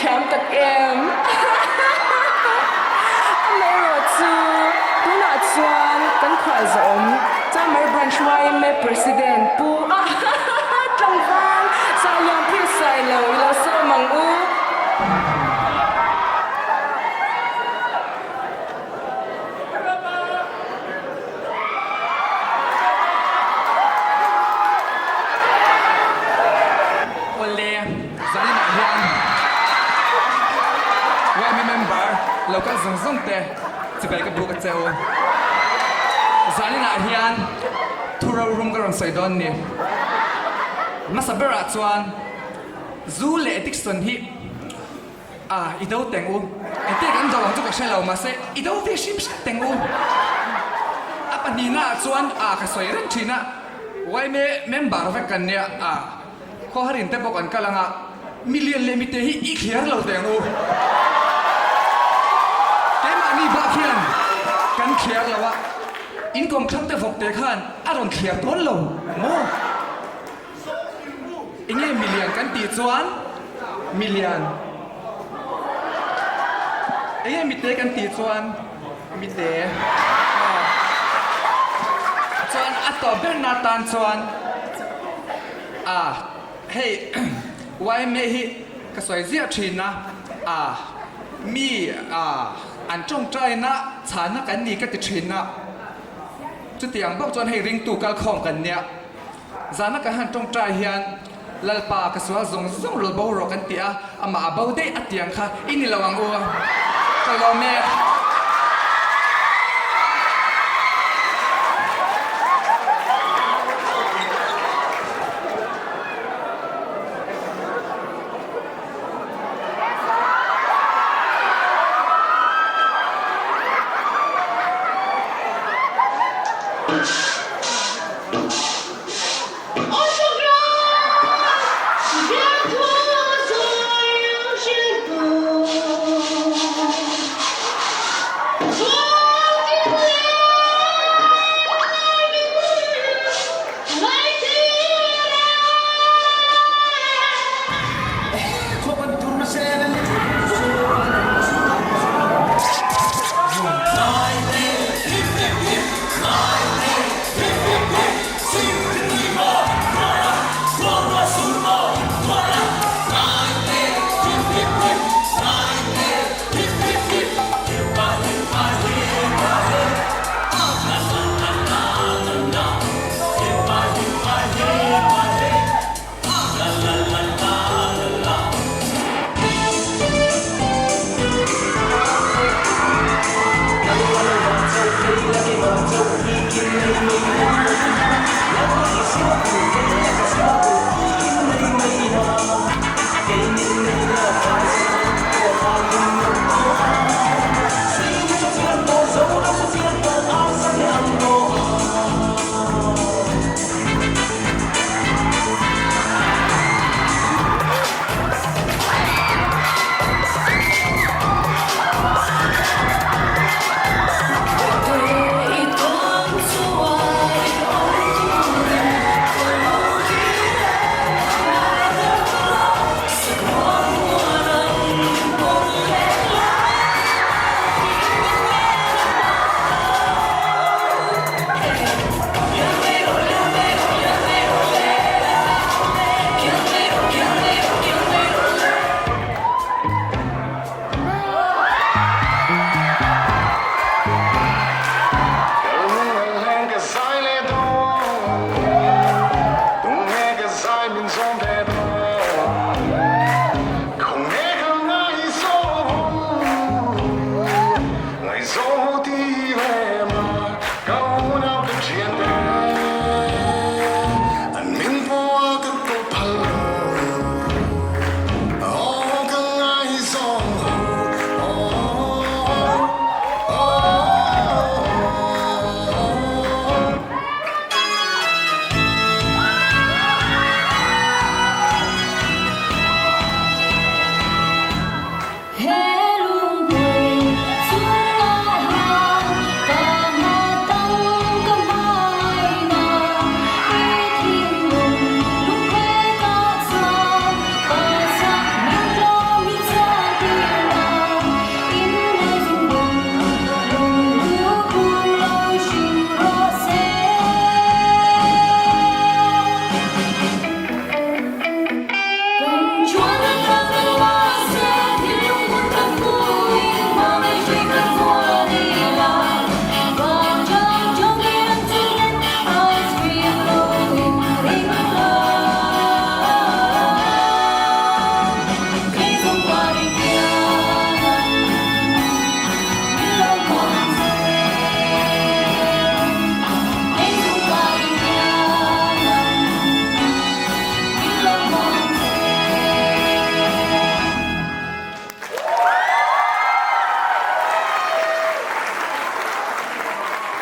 thiam tak em? Amaherawh chu tunah chuan kan khualzawm Chamar Branch yma President Pu Tlangval Salianpui Sailo i lo sawm ang u. Awle, zaninah hian yma member lo kal zawng zawng te chibai ka buk a che u. Zaninah hian thu rorum ka rawn sawi dawn ni. Hmasa berah chuan zu leh addiction hi A, i do teng u. Engtin kan do ang chu ka hre lo, mahse i do ve hrim hrim teng u. A pahnihna ah chuan a ka sawi reng thin a, yma member vek kan nia, a khawharin te bawk an kal ang a, milian leh mite hi i thliar lo teng u. Keimahni bak hian kan thliar lo a, in kawmthlang te vawk te khan a rawn thliar dawn lo maw? Enge milian kan tih chuan milian. Enge mite kan tih chuan mite. Chuan a tawp berna tan chuan a hei yma hi ka sawi ziah thin a, a mi a an tawngtaina chhana kan ni ka ti thin a, chutiang bawk chuan hei ringtu kalkhawm kan nia. Zana kan han tawngtai hian Lalpa ka sual zawng zawng rawl bo rawh kan ti a, amah a bo daih a tiang kha i ni lo ang u. Ka lawm e.